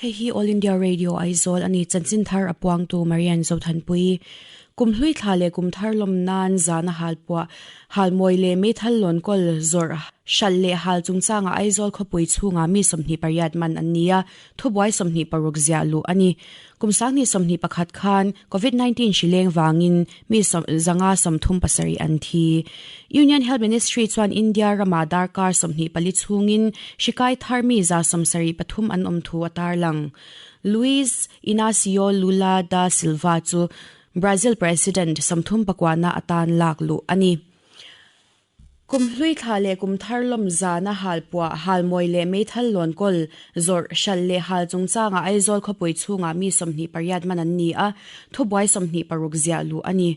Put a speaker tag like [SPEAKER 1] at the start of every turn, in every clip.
[SPEAKER 1] Hei hi All India Radio Aizawl a ni. Chanchin thar a puangtu Marian Zothanpui. Kum hlui thla leh kum thar lawm nan zana halpuah, halmawi leh meithal lawn kawl zawrh hralh leh hal chungchangah Aizawl khawpui chhungah mi 28 man an ni a, thubuai 26 ziah luh a ni. Kum 2021 khan Covid 19 hri leng vangin mi 537 an thi. Union Health Ministry chuan India rama darkar 24 chhungin hri kai thar mi 73 an awm thu a tarlang. Luiz Inacio Lula da Silva chu Brazil President 34na atan lak luh a ni. Kum hlui thla leh kum thar lawm zana halpuah, halmawi leh meithal lawn kawl, zawrh, hralh leh hal chungchangah Aizawl khawpui chhungah mi 28 man an ni a, thubuai 26 ziah luh a ni.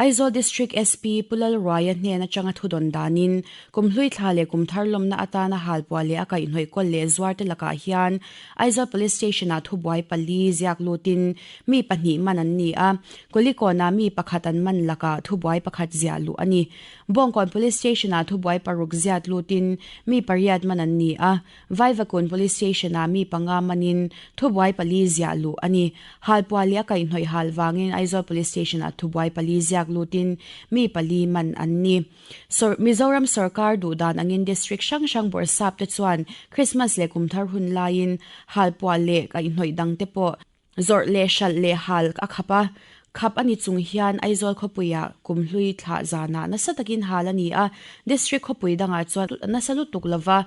[SPEAKER 1] Aizawl District SP Pu Lalruaia hnen atanga thudawn danin, kum hlui thla leh kum thar lawmna atana halpuah leh a kaihhnawih kawl leh zuarte lakah hian Aizawl Police Station-ah thubuai pali ziak lutin mi pahnih man an ni a, Kulikawnah mi pakhat an man lakah thubuai pakhat ziah luh a ni. Bawngkawn Police Station-ah thubuai paruk ziat lutin mi pariat man an ni a, Vaivakun Police Station-ah mi panga manin thubuai pali ziah luh a ni. Halpuah leh a kaihhnawih hal vangin Aizawl Police Station-ah thubuai pali ziak lutin mi pali man an ni. Mizoram sorkar duhdan angin District hrang hrang bawrhsap te chuan Christmas leh kumthar hun laiin halpuah leh kaihhnawih dangte pawh Zawrh leh hralh leh hal a khap a, khap a ni chung hian Aizawl khawpuiah kum hlui thlah zanah nasa takin hal a ni a, District khawpui dangah chuan nasa lutuk lova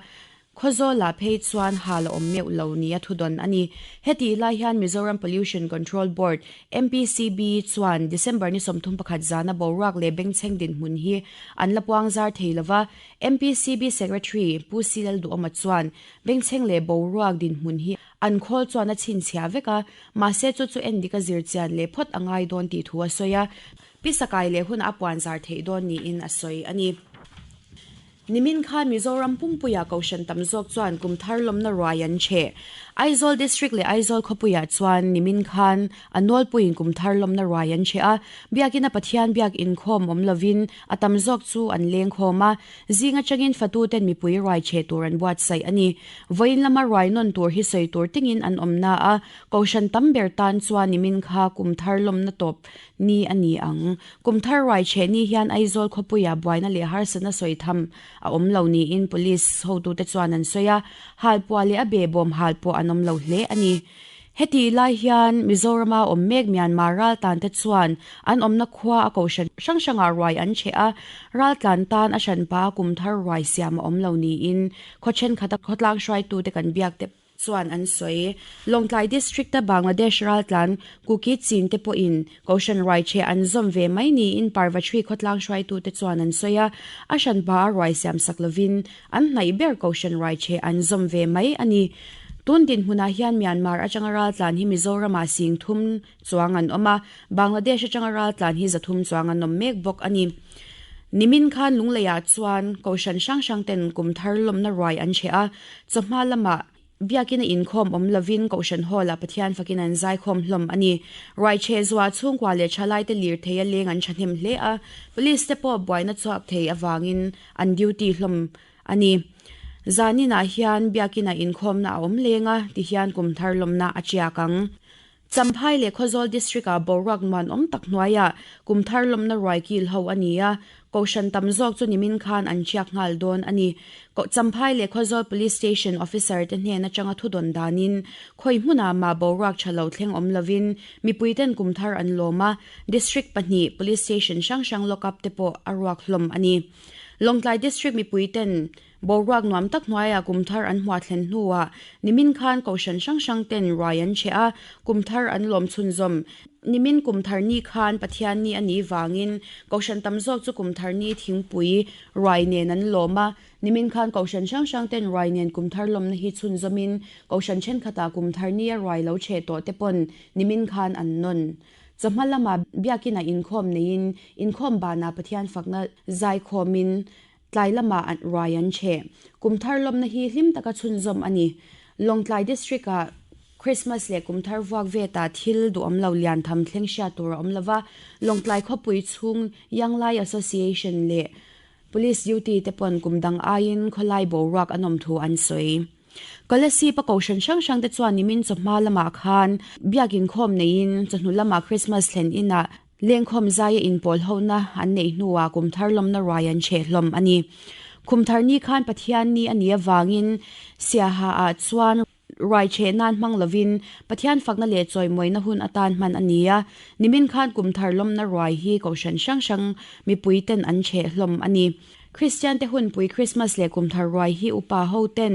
[SPEAKER 1] Khawzawlah phei chuan hal a awm meuh lo nia thudawn a ni. Hetih lai hian Mizoram Pollution Control Board, MPCB, chuan December ni 31 zana boruak leh bengchheng dinhmun hi an la puang zar thei lova, MPCB Secretary Pu Silal Duhawma chuan bengchheng leh boruak dinhmun hi An khawl chuan a chhinchhiah vek a, mahse chu chu endik a zir chian leh phawt a ngai dawn tih thu a sawi a, pi sakai leh hunah a puan zar theih dawn niin a sawi a ni. Nimin khan Mizoram pumpuia Kohhran tam zawk chuan kum thar lawmna ruai an cheh. Aizawl District leh Aizawl khawpuiah chuan nimin khan a nawlpuiin kum thar lawmna ruai an cheh a, biakina Pathian biak inkhawm awm lovin a tam zawk chu an leng khawm a, Zing atangin fatuten mipui ruai chhe tur an buatsaih a ni. Vawiin lama ruai nawn tur hi sawi tur tingin an awm na a, Kohhran tam ber tan chuan nimin kha kum thar lawmna tawp ni a ni ang. Kum thar ruai chhe ni hian Aizawl khawpuia buaina leh harsatna sawi tham a awm lo niin Police hotute chuan an sawi a, halpuah leh a behbawm halpuah an awm lo hle a ni. Hetih lai hian Mizorama awm mek Myanmar raltante chuan an awmna khua a kohhran hrang hrangah ruai an cheh a, raltlan tan a hranpa a kum thar ruai siam a awm lo niin khaw thenkhat a khawtlang hruaitute kan biak te chuan an sawi. Lawngtlai District-a Bangladesh raltlan Kuki Chin te pawhin kohhran ruai cheh an zawm ve mai niin Parvathri khawtlang hruaitute chuan an sawi a, a hranpa a ruai siam sak lovin An hnaih ber Kohhran Raichhe an zawm ve mai a ni. Tun dinhmunah hian Myanmar atanga raltlan hi Mizoramah sing thum chuang an awm a, Bangladesh atanga raltlan hi 300 chuang an awm mek bawk a ni. Nimin khan Lungleiah chuan Kohhran hrang hrang ten kum thar lawmna ruai an chhe a, chawhma lamah Biakin a inkhawm awm lovin Kohhran Hall-ah Pathian fakin an zaikhawm hlawm a ni. Ruaichhe zuah chhungkua leh thalaite lirthei a leng an thahnem hle a, Police te pawh buaina chhuak thei avangin an duty hlawm a ni. Zaninah hian Biakin-ah inkhawmna a awm leng a, tihian kum thar lawmna a tiak ang. Champhai leh Khawzawl District-ah boruak nuanawm tak hnuaiah kum thar lawmna ruai kil ho a ni a, Kohhran tam zawk chu nimin khan an chiak nghal dawn a ni. Champhai leh Khawzawl Police Station officer te hnen atanga thudawn danin khawi hmunah mah boruak tha lo thleng awm lovin mipuiten kum thar an lawm a, District pahnih Police Station hrang hrang lock up te pawh a ruak hlawm a ni. Lawngtlai District mipuiten Boruak nuam tak hnuaiah kum thar an hmuah thlen hnuah nimin khan Kohhran hrang hrang ten ruai an cheh a, kum thar an lawm chhunzawm. Nimin kum thar ni khan Pathian ni a nih vangin Kohhran tam zawk chu kum thar ni thingpui ruai nen an lawm a. Nimin khan Kohhran hrang hrang ten ruai nen kum thar lawmna hi chhunzawmin Kohhran thenkhatah kum thar ni a ruai lo cheh tawh te pawn nimin khan an nawn. Chawhma lamah Biakinah inkhawm neiin inkhawm banah Pathian fakna zaikhawmin Tlai lamah an ruai an cheh. Kum thar lawmna hi hlim taka chhunzawm a ni. Lawngtlai District-ah Christmas leh kum thar vuak vetah thil duhawm lo lian tham thleng hriat tur a awm lova, Lawngtlai khawpui chhung Young Lai Association leh Police duty te pawn kum dang aiin khawlai boruak an awm thu an sawi. Kolasib a kohhran hrang hrang te chuan nimin chawhma lamah khan biak inkhawm neiin chawhnu lamah Christmas thlen inah lengkhawm zaia inpawl hona an neih hnuah kum thar lawmna ruai an chheh hlawm a ni. Kum thar ni khan Pathian ni a nih avangin Siaha ah chuan ruai chheh nan hmang lovin Pathian fakna leh chawimawina hun atan hman a ni a. Nimin khan kum thar lawmna ruai hi kohhran hrang hrang mipui ten an chheh hlawm a ni. Kristian te hunpui Krismas leh kumthar ruai hi upa ho ten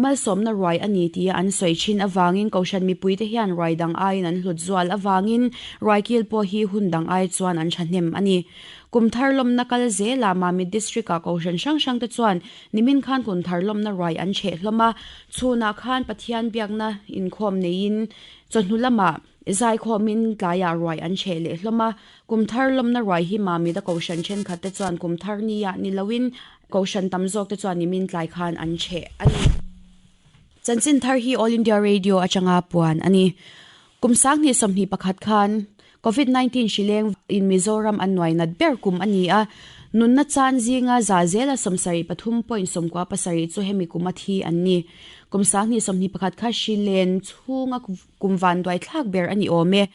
[SPEAKER 1] malsawmna ruai a ni tia an sawi thin avangin Kohhran mipui te hian ruai dang aiin an hlut zual avangin ruai kil pawh hi hun dang ai chuan an thahnem a ni. Kumthar lawmna kal zelah Mamit District ah Kohhran hrang hrang te chuan nimin khan kumthar lawmna ruai an chheh hlawm a, chhunah khan Pathian biakna inkhawm neiin chawhnu lamah Zaikhawmin tlaiah ruai an chheh leh hlawm a, kum thar lawmna ruai hi Mamit a Kohhran thenkhat te chuan kum thar nia ni loin Kohhran tam zawk te chuan nimin tlai khan an chheh a ni. Chanchin thar hi All India Radio atanga puan a ni. Kum 20 21 khan Covid 19 hrileng in Mizoram an nuai nat ber kum a ni a, nunna chan zinga za zela 73.97 chu hemi kum a thi an ni. Kum 2021 kha hrilen chhunga Kum vanduai thlak ber a ni awm e.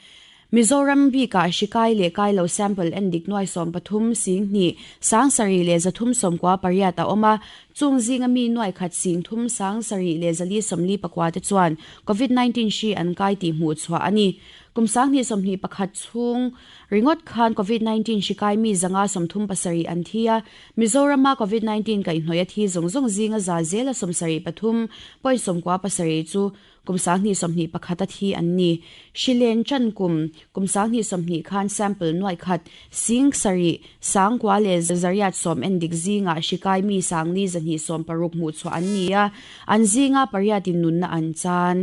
[SPEAKER 1] Mizoram bikah hri kai leh kai lo sample en dik nuai 13 sing hnih 70 leh 398 a awm a, chung zinga mi nuai khat sing thum 70 leh zali 44 te chuan Covid 19 hri an kai tih hmuh chhuah a ni. Kum 2021 chhung ringawt khan Covid 19 hri kai mi 537 an thi a, Mizorama Covid 19 kaihhnawih a thi zawng zawng zinga za zela 73.97 chu Kum 2021 a thi an ni. Hrilen chan kum, kum 2020 khan sample nuaih khat, sing sarih, sang kua leh zariat sawm en dik zingah hri kai mi sang li zahnih sawm paruk hmuh chhuah an ni a, an zinga pariat in nunna an chan.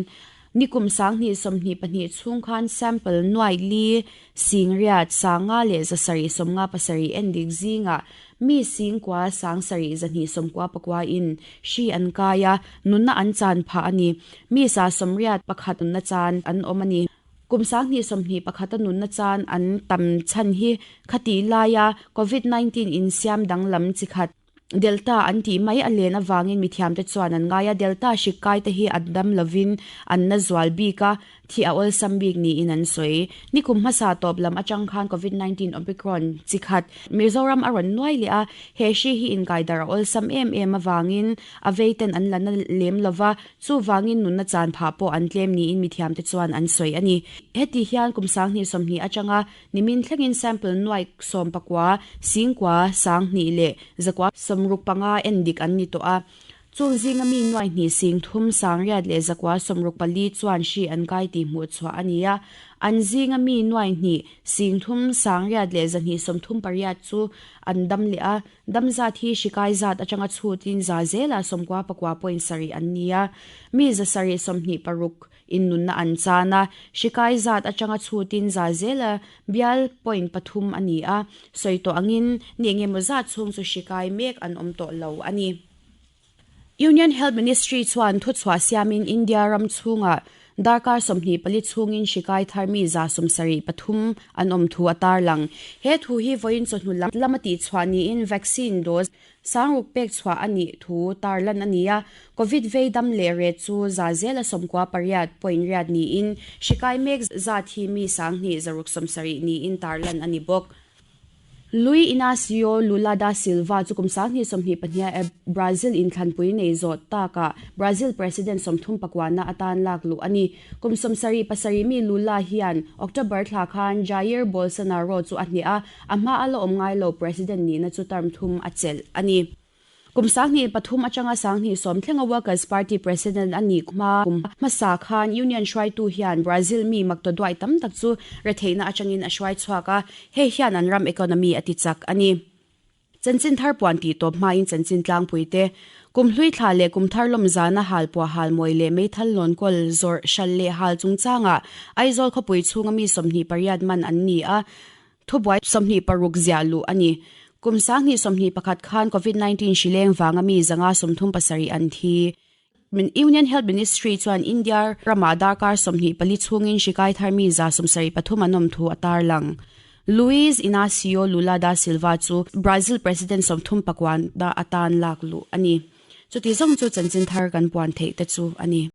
[SPEAKER 1] Ni kum 2022 chhung khan sample nuaih li, sing riat, sang nga leh zasarih sawm nga pasarih en dik zingah Mi singkua sang sarih zahnih sawmkua pakua in hri an kai a, nunna an chan phah a ni. Mi sa sawmriat pakhat nunna chan an awm a ni. Kum 20 21 a nunna chan an tam chhan hi khatih laia Covid 19 insiam danglam chi khat Delta an tih mai a len avangin mithiamte chuan an ngai a, Delta hrik kai te hi an dam lovin an na zual bik a, Thi a awlsam bik niin an sawi. Nikum hmasa tawp lam atang khan Covid 19 Omicron chi khat Mizoram a rawn nuai leh a, he hri hi inkaidar a awlsam em em avangin a veiten an la na lem lova, chuvangin nunna chan phah pawh an tlem niin mithiamte chuan an sawi a ni. Heti hian kum 2020 atanga nimin thlengin sample nuai 19, 10 sang hnih leh zakua 65 endik an ni tawh a. Chung zinga mi nuai hnih sing thum sang riat leh zakua 64 chuan hri an kai tih hmuh chhuah a ni a. An zinga mi nuai hnih sing thum sang riat leh zahnih 38 chu an dam leh a. Dam zat hi hri kai zat atanga chhutin za zelah 99.7 an ni a. Mi 726 in nunna an chan a. Hri kai zat atanga chhutin za zela bial point pathum a ni a. Sawi tawh angin ni engemaw zat chhung chu hri kai mek an awm tawh lo a ni. Union Health Ministry chuan thuchhuah siamin India ram chhungah darkar 24 chhungin hri kai thar mi 73 an awm thu a tarlang. He thu hi vawiin chawhnu lam lama tihchhuah niin vaccine dose sangruk pek chhuah a nih thu tarlan a ni a. Covid vei dam leh ret chu za zela 98.8 niin hri kai mek zat hi mi 2 670 niin tarlan a ni bawk. Luiz Inacio Lula da Silva chu kum 2022 a Brazil inthlanpui nei zawh takah Brazil President 39 na atan lak luh a ni. Kum 77 mi Lula hian October thla khan Jair Bolsonaro chu a hneh a, a hma a la awm ngai lo President nihna chu term thum a chelh a ni. Kum 2003 atanga 2010 thlenga Workers Party President a nih hma kum hmasa khan Union hruaitu hian Brazil mi maktaduai tam tak chu retheihna atangin a hruai chhuak a, hei hian an ram economy a ti chak a ni. Chanchin thar puan tih tawp hmain chanchin tlangpui te, kum hlui thla leh kum thar lawm zana hal puah hal mawi leh meithal lawn kawl zawrh hral leh hal chungchangah Aizawl khawpui chhunga mi 28 man an ni a, Thubuai 26 ziah luh a ni. Kum 2021 khan Covid 19 hri leng vanga mi 537 an thi. Union Health Ministry chuan India ramah darkar 24 chhungin hri kai thar mi 73 an awm thu a tarlang. Luiz Inacio Lula da Silva chu Brazil President 39 da atan lak luh a ni. Chuti zawng chu chanchin thar kan puan theih te chu a ni.